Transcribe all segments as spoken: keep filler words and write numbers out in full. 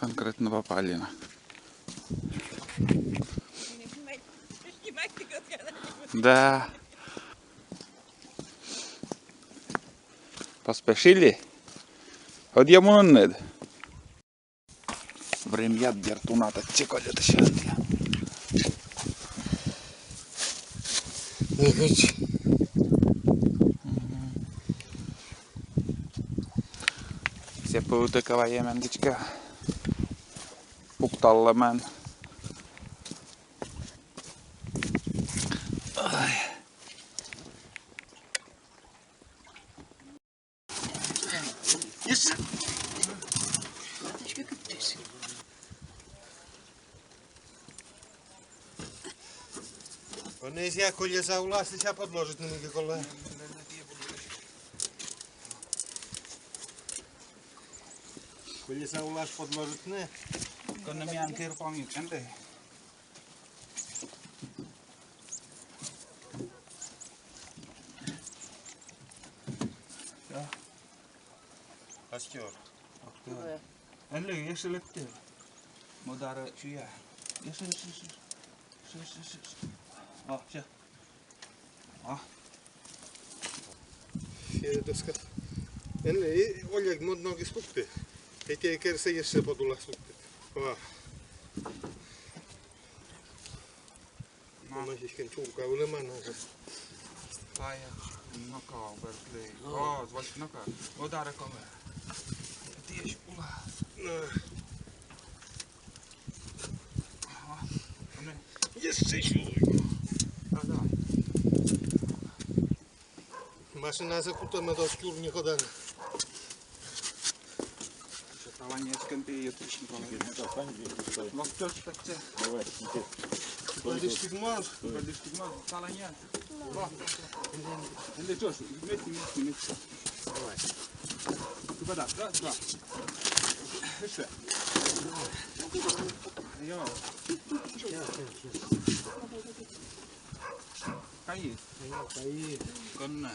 Конкретно попали на. Да. Поспешили? Вот я муннед. Времяд дерт уна татчӧ кольӧ тшӧтш. Мгм. Сійӧ пӧвтӧ кӧ вайӧ мем кыдзкӧ пукталӧмӧн. Ой. Ӧні сійӧ колеса улас сійӧ подложитны мыйкӧ колӧ. Колеса улас подложитны. Кӧні миян кир помнит, кӧні? Всё. Актёр. Актёр. Ӧні ещӧ лэптӧ. Мӧдарӧ чуя. Ещӧ, ещӧ, ещӧ. Ещӧ, ещӧ, ещӧ, ещӧ. О, всё. А? Сійӧ доска. Ӧні, и Олег, мӧд ногыс пукты. Эти керсӧ ещӧ подулас пукты. О. Ма сіськӧн чурка вылӧ ма ногыс. Тая, нока, Бертлей. О, звать нока. О, дара коме. Ти ещӧ ула. На. Ага. Ещӧ сюлӧй. А, давай. Машина закутана до чур никуда. Ещӧ таланьяс кӧн пи йӧтыш Николай. Локтёс татчӧ. Давай, иди. Подышкыт мон. Подышкыт мон. Таланьяс. Ва. Ӧні чӧж. Вместе, вместе, вместе. Давай. Тупа да, да, да. Ещӧ. Йо. Кайи. Кайи. Кӧні.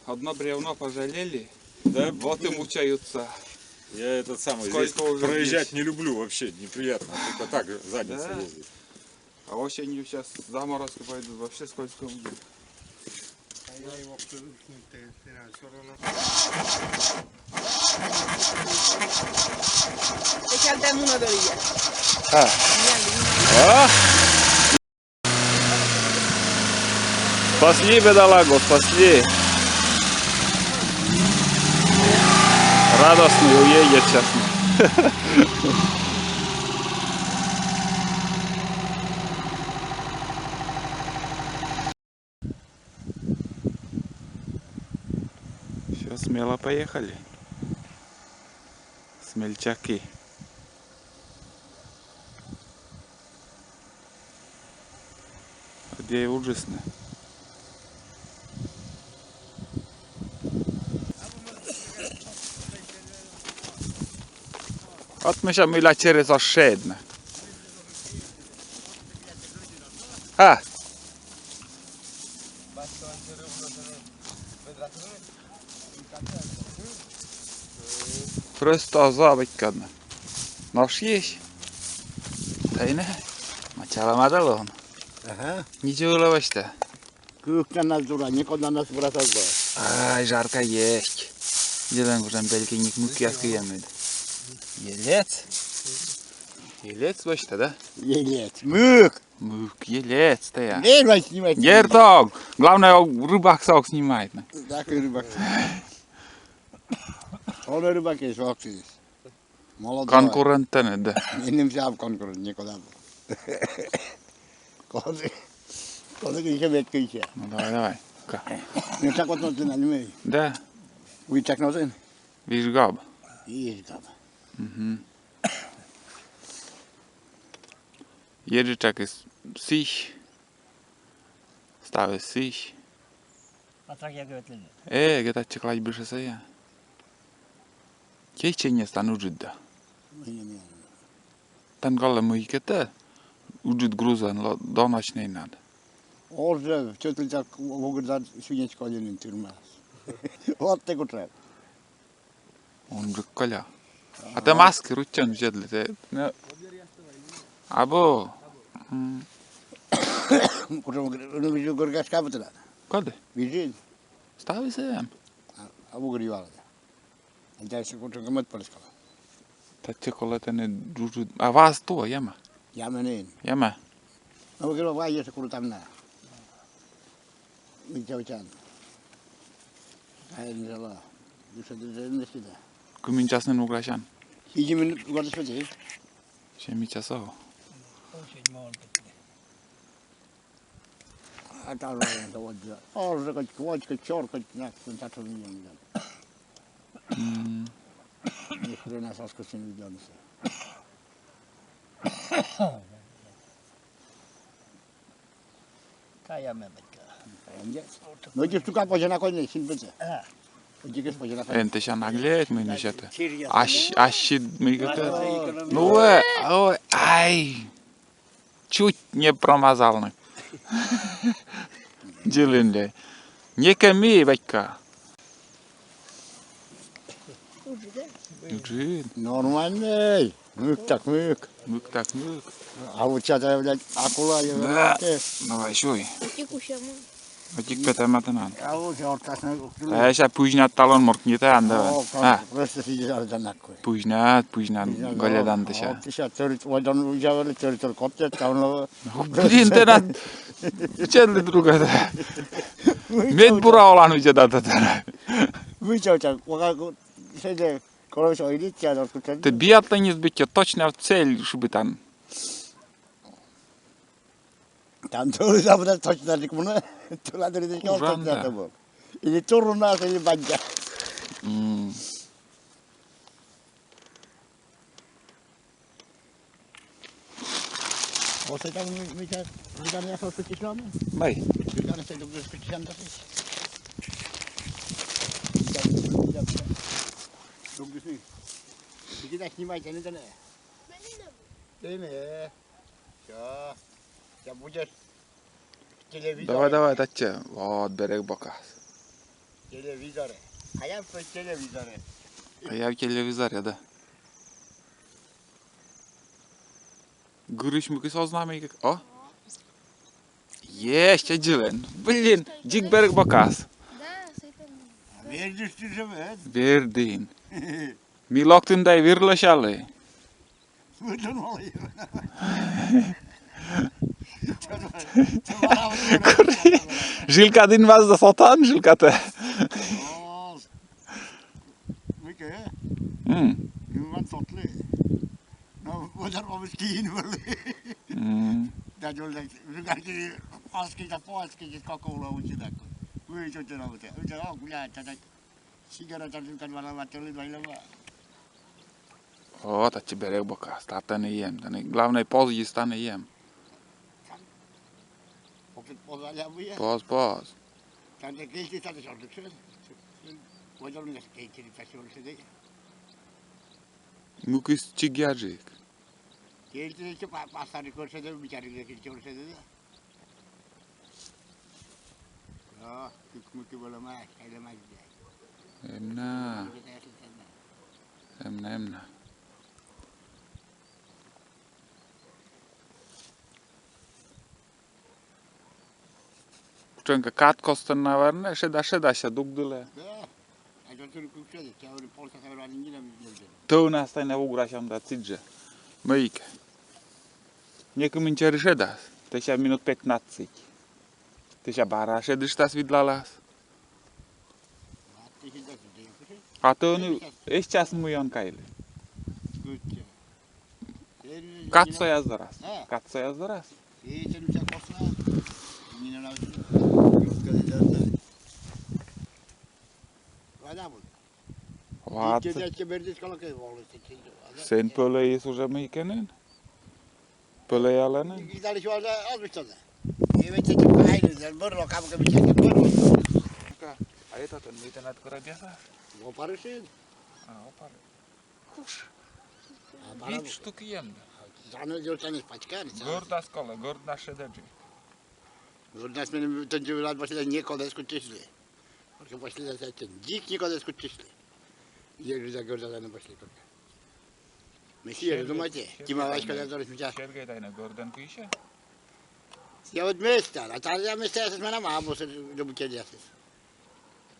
Одно бревно пожалели. Да? Вот и мучаются. Я этот самый, сколько здесь уже проезжать не люблю вообще, неприятно. Только так сзади, да, ездить. А осенью сейчас заморозки пойдут, вообще скользко будет. А. А? Спасли бедолагу, спасли. Радостный уедет сейчас. Всё, смело поехали. Смельчаки. Где уджисны? Вот мы щас, мыйла через ошедно. А! Просто забыть кадна. Нож есть. Тайна. Мачала мадалон. Ага. Ничего ловишь-то. Кык на нас дура, никуда нас бросать было. Ай, жарко есть. Делаем уже бельки ник мык яскиямид. Елец. Елец башта, да? Елец. Мык. Мык, елец, тая. Не, давай снимать. Дерт ог. Главное, ог-, рыбак сок снимает, на. Так и рыбак. Он рыбак есть, ог есть. Молодой. Конкурент тэнӧ, да. Не, нельзя в конкурент никуда. Козы. Козы ещё ветка ещё. Ну, давай, давай. Ка. Ну, так вот, вот, ты на нём. Да. Вы так нозен? Вижгаб. Вижгаб. Мгм. Еджичак из сысь. Ставыс сысь. Патрак я говорит, э, гетаччи кладбище сая. Течение стан уджыд да. Тан галлӧ мыйкӧ тэ уджыд грузӧн ло, донӧсь ней над. Орже, чӧтлитак вогыда синечко один тюрьма. Вот ты кутшӧм. Он же Коля. А ты маски руччан видзӧдлы, тэ, ну, абу. М. Кутшӧм гр-, ну, визьы гыргас кабытына. Коды? Визьы. Ставыс эм. А, а угыр юалӧ. Дальше кутшӧмкӧ мӧд пӧлӧс кала. Татчӧ колӧ тэныд джуджыд. А ваз туа, яма? Яма нин. Яма. Ну, угыр ваз, если курутам на. Митя утян. Ай, не жала. Душа, душа, не сюда. Кымын час нин уграсян? Сизим минут уграсян. Семи часов. А там вот, вот, вот, вот, вот, чёркать, на, на, на, на. М. Ни хрена со скотиной видел. Кая ме, батька. Но эти штука позже на кой не сильно. А. Эти кыш позже на кой. Эн тэ ща наглеть, мый несет. Серьёзно. Ащ, ащ, мый кыт. Ну, э, ой, ай. Чуть не промазал на. Дзилинлы. Некӧн ми, батька. Джын. Нормальный. Мык так мык. Мык так мык. А вот сейчас, блядь, акула, я, да. Давай, щуй. Эти кусяма. Ӧтик петӧма тэнад. Тая ща пызьнад талун моркнитан да. О, а. Просто сидишь, а, да, нахуй. Пызьнад, пызьнад, пызьнад, голедан да ща. О, ты ща тӧрыт, ой, дон, уже, тӧрыт, тӧрыт, коптет, там, ну. Блин, тэнад. Чедлы друга да. Медбура олан уже да, да, да. Вы чё, чё, вот так вот, сидя, короче, идите, а, вот, ты биатлонист быть, точно в цель шыбитан. Там тоже забрать точно так муна. Тула дыры точно так был. Или тур у нас, или бандя. М. Вот это мы, мы сейчас, мы там я просто тишину. Мый? Ты там, если ты будешь тишину, то ты. Друг души. Иди, да, снимайте, не, не. Всё. Сейчас будешь в телевизоре. Давай, давай, татчӧ. Вот, берег бокас. В телевизоре. А я в телевизоре. А я в телевизоре, да. Гырысь мыйкӧ оз на мыйкӧ. О? Есть, аддзылін. Блин, дзик берег бокас. Да, с этой. Вердыштіс жӧ вед. Вердін. Ми локтім да вир лӧсялі. Кури, жилкад инваз да сотан жилкатӧ. М. М. Да, дёль, да, жигарки, аски да поаски, как ула учи так. Вы чё делаете? Вы чё, гуляете так? Сигарет, а ты как валяла, ты либо, либо. О, татчӧ берег бокас, татӧн эм, тані, главное, поз йис, тані эм. Поз, поз. Тані кельтыштас, тані шордыкшӧ. Водян кельтыштас шордыкшӧ. Мукыс чигъяджык. Кельтыштас па-, пасарик шордыкшӧ, бичарик шордыкшӧ. О, кык мыйкӧ вӧлӧма, кайлӧма. Эм на. Эм на, эм на. Кутшӧмкӧ кад костын, наверное, шеда, шеда, ся дугдылӧ. Да. Тӧвнас тай на уграсям да сідзжӧ. Мыйкӧ. Некымын чери шедас. Тэ ся минут пятнадцать. Тэ ся бара шедыштас, видлалас. А то ӧні эсчас муян кайлы. Кад саяс дорас. А? Кад саяс дорас. Ват. Сэн пӧлӧйыс уже мыйкӧ нин. Пӧлӧялӧ нин. А этот, мый тэнад, коробец? Опарыш. Хуш. Вит штук эм. Гӧрдас колӧ, гӧрдас шедӧджык. Гӧрдас меным тӧдзӧ вылад босьтӧ некод эз кутчысьлы. Только пошли за этим. Дик никогда скучишь ли. Ежи за горда на пошли только. Мы сиер думайте. Кима васька за дорис меча. Сергей тайна гордан кыйша. Я вот места, а там я места я с мене маму с любитель я с.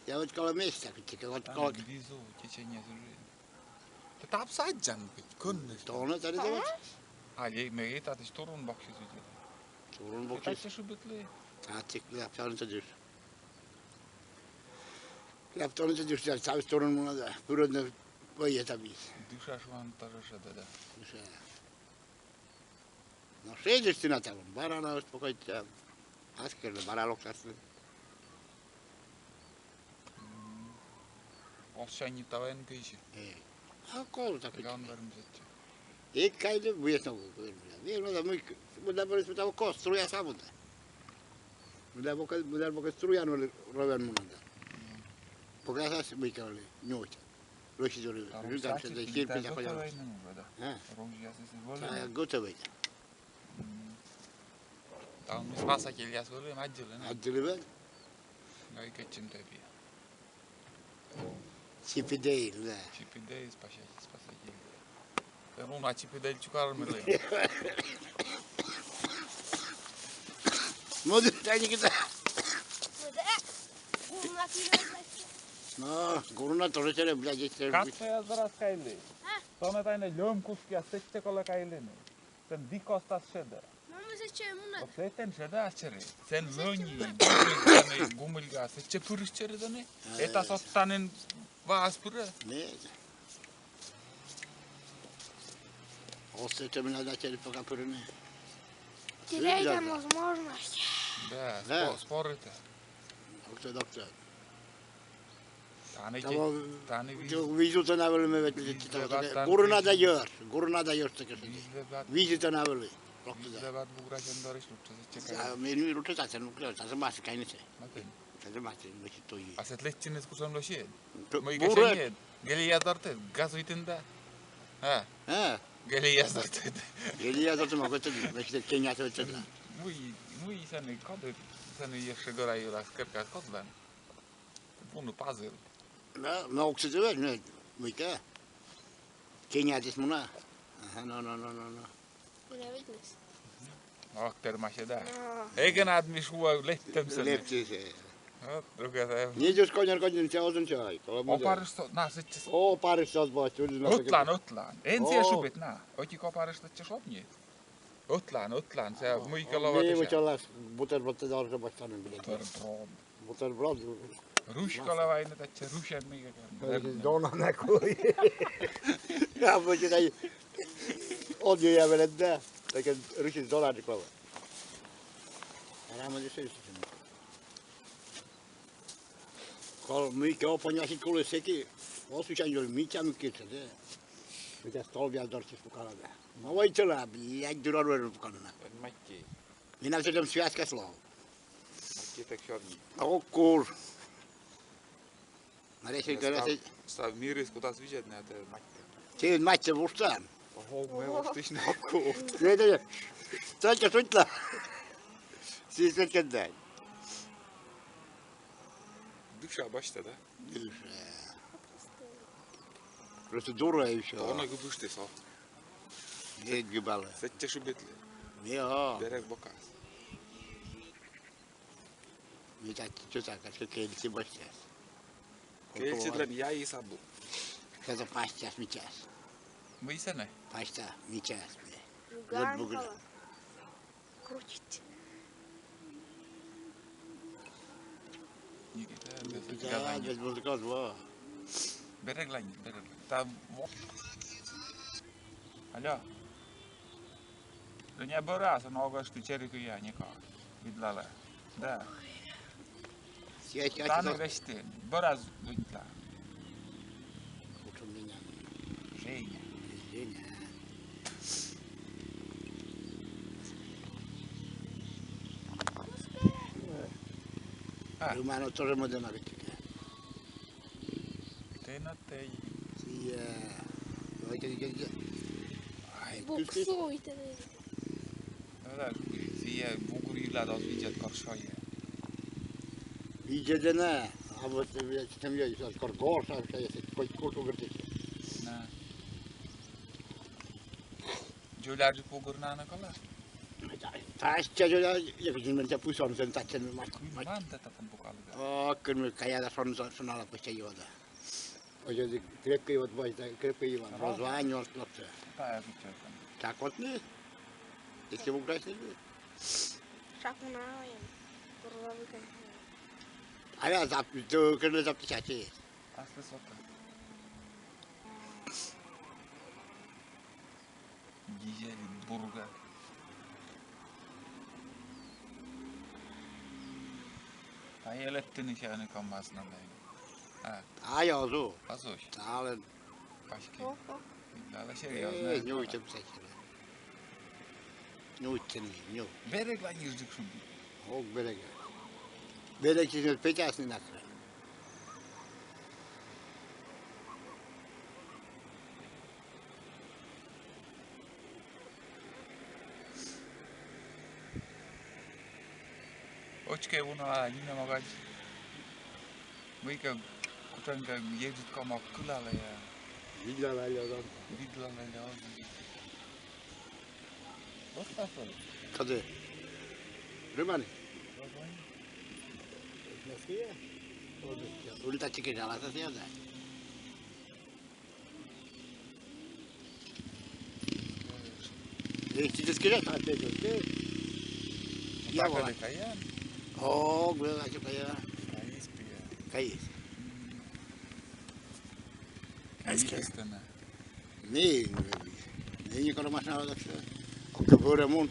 Я вот коло места, кучика, вот коло. Бизу, течение служи. Ты там саджан быть, конны. То он это делать? А, ей, мы это, ты турун бокси судили. Турун бокси. Это все шубитлы. А, ты, я все это дышь. Я в том числе, что там в сторону надо. Природно поездом есть. Дыша шуан тоже шеда, да. Дыша. Но шедеш ты на там, барана успокоить там. Аскер, баралок аскер. Овсяни тавен кыйчи. Э. А кол так. Ган вермзетчи. Ик кайлы, буесна кол. Вермзетчи. Вермзетчи, да, мы, мы да, мы да, кос, струя сабуда. Мыдар бока, мыдар бока струян вӧлі ровен мунада. Пока сас мыйка вӧлі, не очень. Рощи доры, рюкам ся да хир писа паял. А? Ружья сас вӧлі. Та готовый. Там спасатель яс вӧлі, аддзылы, на? Аддзылы вӧлі. Гай кэтчим табі. Чип и Дейл, да. Чип и Дейл, спасатель, спасатель. Э, ну, на Чип и Дейл чукар милы. Модер тайники да. Но, гуруна тоже тере, блядь, здесь тере. Как ты я зараз кайлы? А? Тона тайна лём куски, а сетте кола кайлыны. Сен дикостас шеда. Мама, зачем мунат? Вот сетен шеда ачере. Сен лони, гумыльга, сетче пырыш череданы. Это соттанын вас пыры. Нет. Ол сетен надо ачере пока пырыны. Теряй там возможность. Да, да. Спор это. Доктор, доктор. Тані, тані визу тана вылі ме ветлі. Гурна да йӧр, гурна да йӧр таке. Визу тана вылі. Визу да бат бугра сен дорыш лучше сетче. Мені лучше сен лучше сен масы кайнесе. Сен масы мысы тойы. А сет летчинес кусам лоси. Мый гешенет. Гели язарты, газ витында. А. А. Гели язарты. Гели язарты могу это, значит, кеня это. Мый, мый сен коды, сен ещё гора юрас кырка кодлан. Пуны пазыл. Да, но оксидывать, но мыйка. Кеня здесь муна. Ага, но, но, но, но, но. Ак термасе да. Эген адми шуа лептем сен. Лептем сен. Вот, друга да. Не идёшь конер конер, чего он чай. О, парыш со, на, сетчес. О, парыш со, бать, чудо на. Отлан, отлан. Эн се шубет на. Оти ко парыш сетче шобни. Отлан, отлан, сэ мый голова. Мый чалас, бутерброд да уже бастаны билет. Бутерброд. Бутерброд. Русь голова, и на татча русян мый голова. Дона на кой. Я бы читай. Он я велет да. Так русь дона на кой. Рама дешевле. Кол мыйка опонясить колы сэки, ол сучан ёль митя мыкетсэ, да. Митя столб я дорчис пукала, да. Но вай чела, блядь, дурар вэр пукана. Матти. Мина всё там связка слов. Матти так чёрный. О, кур. Мария Сергеевна, став мир из куда свечать на это матти. Ты матти вурсан. Ого, мы уж точно кут. Не, не, не. Только шутла. Сисет кендай. Дыша башта, да? Дыша. Просто дура и всё. Она губышты со. Не гибала. Сетче шубетле. Не, о. Берег бокас. Ми тати чё так, а кельчи башчас. Кельчи для меня и сабу. Кельчи пасчас мичас. Мый сэні? Пасчас мичас. Ган кала. Крутить. Никита, без музыка, во. Береглань, береглань. Там, во. Алло. Рыня бӧрас, но огеш ты черик я никак. Видлала. Да. Тані вешти. Бӧрас дуньтла. Женя. Женя. А. Юмано тоже модема ведь. Тэнад тэнад. Сия. Давайте, давайте. Ай, буксуй тэнад. Сия бугыр йылад оз видзед коршойе. Видзедэнэ. А вот, э, там я ещё кор горша, если хоть курту говорит. На. Джуляджи пугурнана кола. Тасча джуля, я кузин мен тя пусон сен тачен мат. Ман тата там букалга. О, кырмы кая да сон, сон, сонала пуся йода. Озьы крепкый вот бай, да, крепкий Иван. Ага. Розвань вот, вот. Тая пуся. Так вот не. Если в Украине. Шаг на. Курва выгонь. А я зап-, да, когда записать. Аслыс вот. Дизель бурга. Та елеттыны сяны камбас на. А. А, я озу. Азусь. Талын. Паськи. Охо. Да, да, серьёзно. Э, не учим всякие. Ню чын, ню. Берег ла ньырзык шуд. Ог берег. Берег чын петяс не накры. Очке вуна нина магач. Мыйка кутанка ежит камак кылала я. Видлала я дон. Видлала я дон. Кады? Рыманы? Улица чеки жаласа съезда. Эстетический да, опять же. Я вала. Кая? О, гве, а чё кая? Каис пия. Каис. Каис. Каис. Ме, ме не кормаш на ладакса. Окей, буре мун.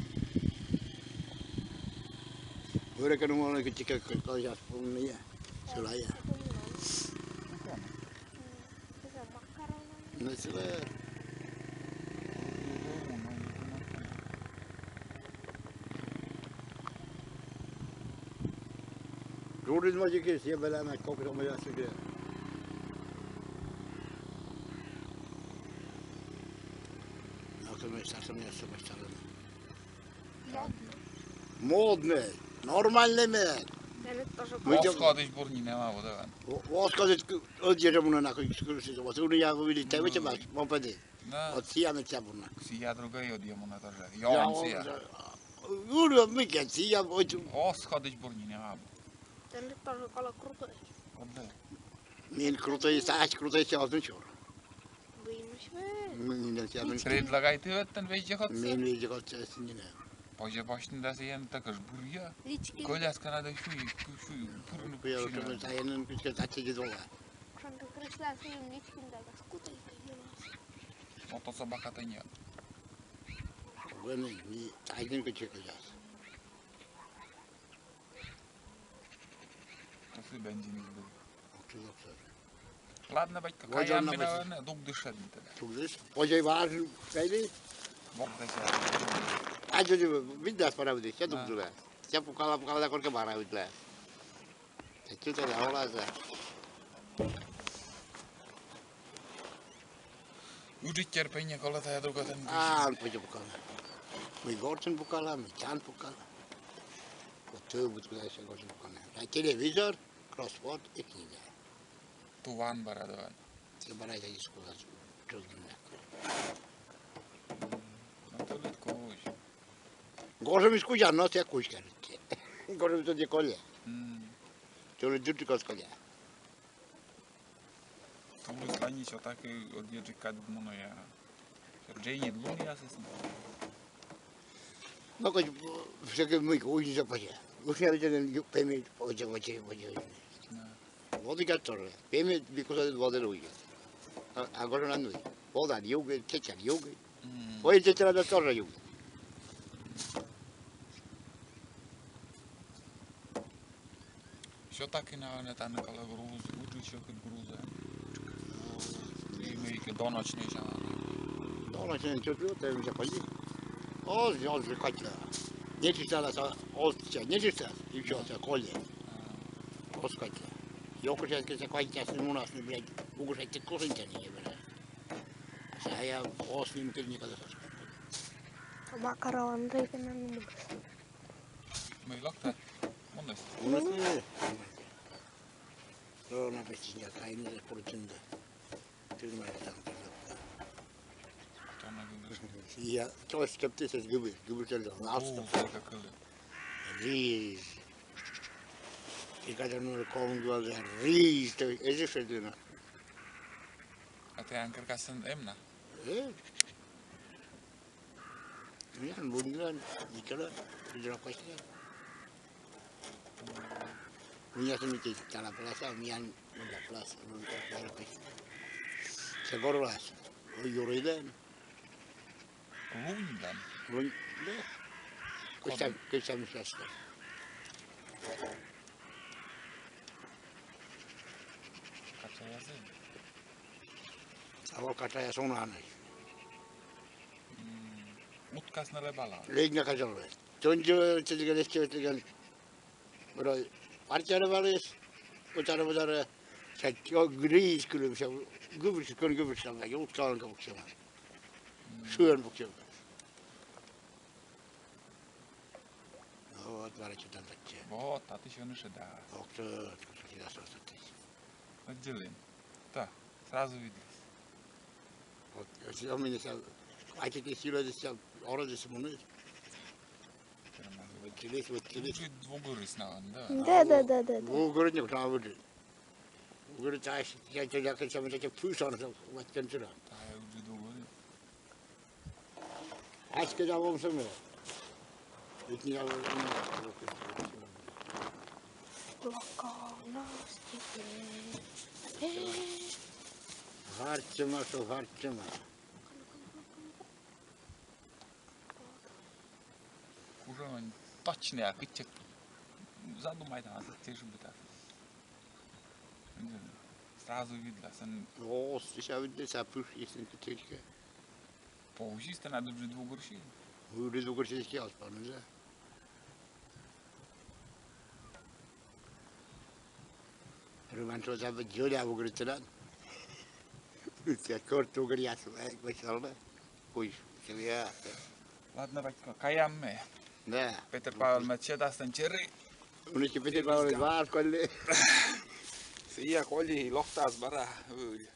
Буре кену мун, ки чика калжас пун не. Сулая. Ну, сюда. Журин мажикис, я белана, как это моя себе. Модный. Нормальный мед. Мыйдё. Осходысь бурни нема вот это. Осходысь, вот я же муна на кой скрыси, вот у меня вывели, ты выйти, мопеды. Да. Вот сия на тебя бурна. Сия другая, вот я муна тоже. Я он сия. Ура, мы ген сия, вот. Осходысь бурни нема. Тэнлык тоже кола крутой. Вот да. Мен крутой, сач крутой, сия вот ничего. Выймыш вы. Предлагай ты вот тэн везде ход. Мен везде ход, сия синина. Позже почти да сия, так аж бурья. Лички. Коляска надо шуй, шуй, пурну. Куя, куя, саянын кучка тачи дедола. Шонды крышла сыйым ничкин да, скутай кайдемас. Мото собака-то нет. Вены, ми тайдын кычы кычас. Усы бензин был. Окей, окей. Ладно, батька, каян бина вены, дук дышет битеда. Дук дыш? Позже важен, кайды? Бог да ся. А, джо, джо, видно, пора выйти, ся дук дыра. Ся пукала, пукала, да корка бара выйти. Чё-то да, олаза. Уджыт терпение кола тая дугатан. А, он пойдёт пукала. Мы горчен пукала, мы чан пукала. Вот ты вот куда ещё горчен пукала. А телевизор, кроссворд и книга. Туван бара давай. Ты бара я искала. Чё за меня? Ну, то легко уже. Гожем из кузя, но те кузя. Гожем то деколе. М. Чё ли дюти кос кузя. Тулыс лани всё так и одъеджи кадык муно я. Джейни лун я сысн. Ну, хоть, всё-таки мы кузя позже. Уж я видел, пойми, позже, позже, позже. Да. Вот и тоже. Пемет бикуса воды руги. А, а гожем на нуй. Вода юги, чечер юги. М. Ой, чечер да тоже юги. Всё так и на, на, там коло груз, вот ещё хоть груза. И мы их до ночи не ждали. До ночи не чуть, вот, я уже поди. О, взял же котла. Не читала, о, не читала. И всё, всё, Коля. Оскать. Ёкушать ке саквайтяс мунас, ну, блядь, угушать ты кушать тяни, блядь. Сая ос ним кирни кадасаш. Макароан да икана нумас. Мый локта? Мунас. Мунас. Она почти не кайнере пуртында. Тырмай там тырда. Тона гыбыш. Я, то есть кептесез гыбыш, гыбыш тырда. Лавстып. О, как кылы. Риз. И когда ну ком глаза, риз, то есть эзы шедлина. А тэ анкер касын эмна? Э? Миян вуньлан, Никола, Петропавловск. Миян сымите Талапласа, миян Мундаплас, Петропавловск. Сегорлас, юриден. Вуньдан. Вунь, да. Кыштам, кыштам сейчас. Качаязы. А вот качая сунаны. Уткас на лебала. Легна кажалве. Тонджо тедген эсче тедген. Бро, партияны валис. Утары бутары. Сәт грейс күлүм сәт. Гүбүрс көн гүбүрс сәт. Юлт калан кабык сәт. Шуен буксем. Вот, бара чутан татче. Вот, а ты ещё ныше, да. Окты, кусочек асосатый. Отделим. Да, сразу видно. Вот, если у меня сейчас, а теперь сила здесь сейчас, оружие симуны. Вот челись, вот челись. Двугоры сна, да? Да, да, да, да, да. Двугоры не куда выжить. Двугоры, та, я, я, я, я, я, я, пусть он, вот, кончила. Та, я уже двугоры. Ачке да болсун. Итни да болсун. Локална степень. Э. Гарчыма, со гарчыма. Уже он точно, я кычек. Задумай, да, надо, те же бы так. Сразу видно, сэн. О, сейчас видно, ся пыш, если ты чечка. Поужись, ты надо уже двугорщи. Уже двугорщи сейчас, да. Руман что за б-, Юля угрытынан. Все корт угряс, э, вышел, да. Пусть семья. Ладно, батько, каямме. Да. Петр Павел мачет астан черри. Уничи Петр Павел вар колли. Сия колли локтас бара. Ой.